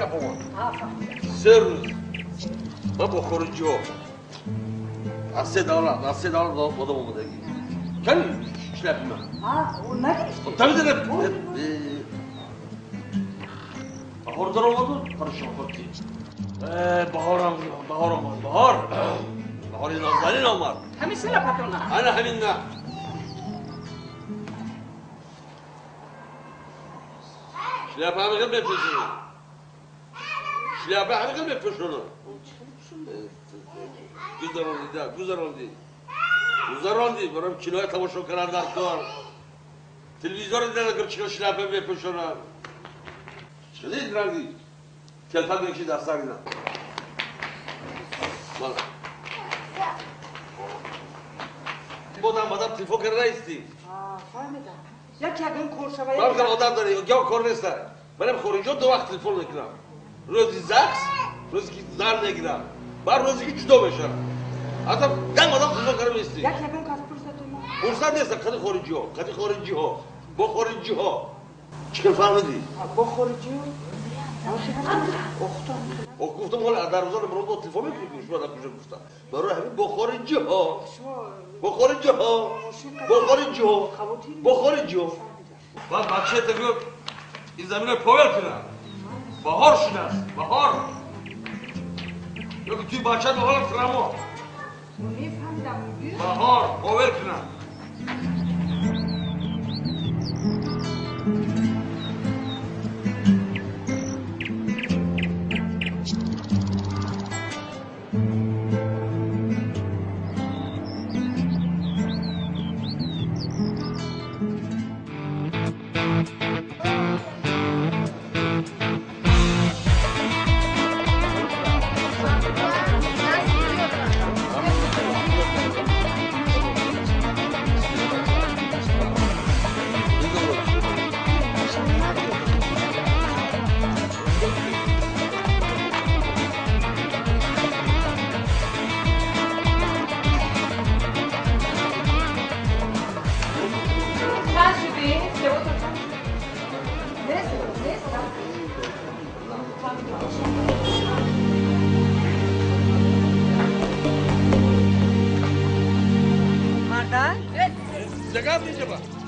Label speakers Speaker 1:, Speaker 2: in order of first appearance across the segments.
Speaker 1: гапам. Се рӯз ман бо хориҷиҳо аз се давлат, аз се давлат одам омадагӣ. Кани шляпи ман? Нагирифтӣ? Баҳор даромаду парашон ки. Баҳорам, баҳор омад, баҳор. Баҳори нозанин омад.
Speaker 2: Ҳамин шляпатона?
Speaker 1: Ана ҳамин на. Шляпа ҳамин мепӯшонам. Шляпа ҳамин мепӯшонам. Гузаронди, да, гузаронди. Гузаронди, барам киноя тамошо кардан дар кор. Телевизор дидан кор чӣ шляпа мепӯшонам. Чӣ ранги? Телефон мекаши дар сар ина. Мана. Бодам бадам телефон карда истӣ.
Speaker 2: Фаҳмидам. Як ягон кор шава.
Speaker 1: Ман одам дорӣ, ё кор нест. Манам хориҷо ду вақт телефон мекунам. Рӯзи ЗАГС, рӯзе ки зан мегирам. Баъд рӯзе ки ҷудо мешавам. Ҳатто дам одам телефон карда меистӣ.
Speaker 2: Як ягон кас пурсад омад.
Speaker 1: Пурсад нест, қади хориҷиҳо, қади хориҷиҳо, бо хориҷиҳо. Чӣ кор фаҳмидӣ?
Speaker 2: Бо хориҷиҳо?
Speaker 1: О, гуфтам ҳола дарвозаро баром бо телефон мекунӣ, шумо дар куҷо гуфтам. Барои ҳамин бо хориҷиҳо. Бо хориҷиҳо. Бо хориҷиҳо. Бо хориҷиҳо. Баъд бачаята гуфт ин заминро повел кунад. Баҳор шудааст, баҳор. Ё ки туи бачаат ба ҳолам тирамо. Баҳор повел кунад.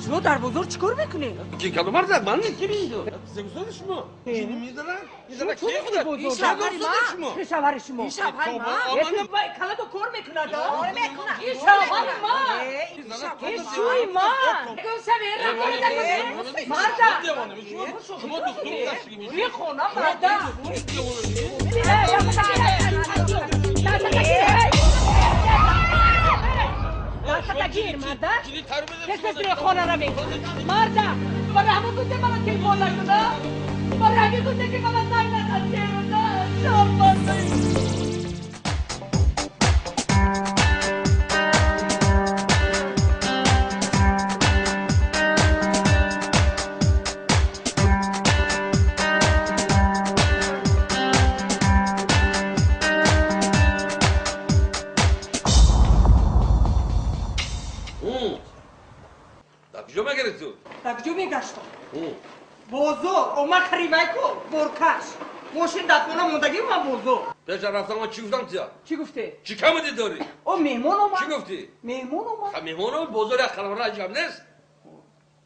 Speaker 2: Шумо дар бозор чӣ кор мекунед?
Speaker 1: Ки кадом мардак? Ман не, ки мезанад? Сегустади шумо? Ки мезанад? Мезанад ки худат?
Speaker 2: Ин шавҳари ман. Ин шавҳари шумо.
Speaker 3: Ин шавҳари ман.
Speaker 2: Каладо кор мекунад?
Speaker 3: Кор мекунад.
Speaker 2: Ин шавҳари ман. Ин шӯи ман. Марда.
Speaker 1: Шумо духтур дастгирӣ мешавед.
Speaker 2: Рӯи хона марда. Дастатагир, марда. Тез-тез рӯи хонаро мекун. Марда, барои ҳамон гуфте мана телефон накуна? Барои ҳамин гуфте ки мана занг назад серӯза? Шарманда. Дар куҷо мегаштам? Бозор. Омад харивайку, боркаш. Мошин дар хона мондагӣ ман бозор.
Speaker 1: Пеша рафтам ман чӣ гуфтам тия?
Speaker 2: Чӣ гуфте?
Speaker 1: Чӣ камади дорӣ?
Speaker 2: О, меҳмон омад.
Speaker 1: Чӣ гуфтӣ?
Speaker 2: Меҳмон омад.
Speaker 1: Ха, меҳмон омад, бозор як қаламра ҷам нест.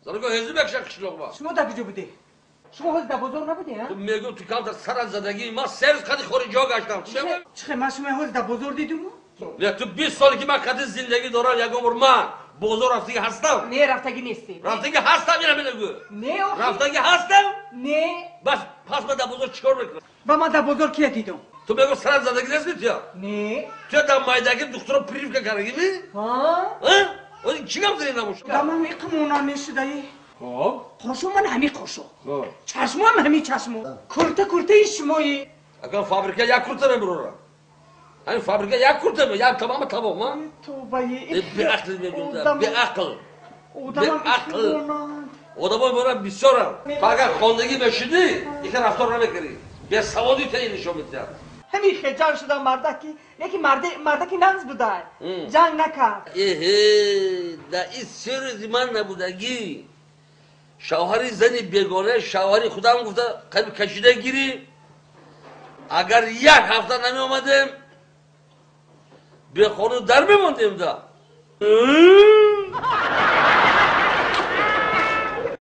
Speaker 1: Занако ҳезу мекашад қишлоқ ба.
Speaker 2: Шумо дар куҷо будед? Шумо ҳозир дар бозор набудед, а?
Speaker 1: Ту мегӯ ту камтар сарат задагӣ, ман се рӯз қади хориҷиҳо гаштам.
Speaker 2: Чӣ хел, ман шумо ҳозир дар бозор дидуму?
Speaker 1: Не, ту 20 соле ки ман қади зиндагӣ дорам, ягон бор ман бозор рафтагӣ ҳастам?
Speaker 2: Не, рафтагӣ нестӣ.
Speaker 1: Рафтагӣ ҳастам, ина мегӯ.
Speaker 2: Не, охи.
Speaker 1: Рафтагӣ ҳастам?
Speaker 2: Не.
Speaker 1: Бас, пас ман дар бозор чӣ кор мекунам?
Speaker 2: Ба ман дар бозор кия дидум?
Speaker 1: Ту мегӯ сарат задагӣ нестӣ тия?
Speaker 2: Не.
Speaker 1: Ту дар майдагӣ духтуро прививка кардагӣ ми?
Speaker 2: Ҳа?
Speaker 1: Ҳа? Ози чӣ гап задӣ набошад?
Speaker 2: Да ман иқмона мешудаи.
Speaker 1: Хоб.
Speaker 2: Қошо ман ҳами қошо.
Speaker 1: Хоб.
Speaker 2: Чашмоам ҳами чашмо. Курта куртаи шумои.
Speaker 1: Агар фабрика як курта мебурорам. Ҳамин фабрика як курта, як тамома тамом, а?
Speaker 2: Тобаи.
Speaker 1: Беақл мегӯям, беақл. Беақл. Одамои мора бисёрам. Ту агар хондагӣ мешудӣ, ин рафтор намекардӣ. Бесаводӣ та ин нишон медиҳад.
Speaker 2: Ҳамин хел ҷанг шудам мардаки, лекин мардаки нағз будай. Ҷанг накард.
Speaker 1: Эҳе, дар ин се рӯзи ман набудагӣ. Шавҳари зани бегона, шавҳари худам гуфта, қайб кашида гирӣ. Агар як ҳафта намеомадем, бехону дар мемондем да.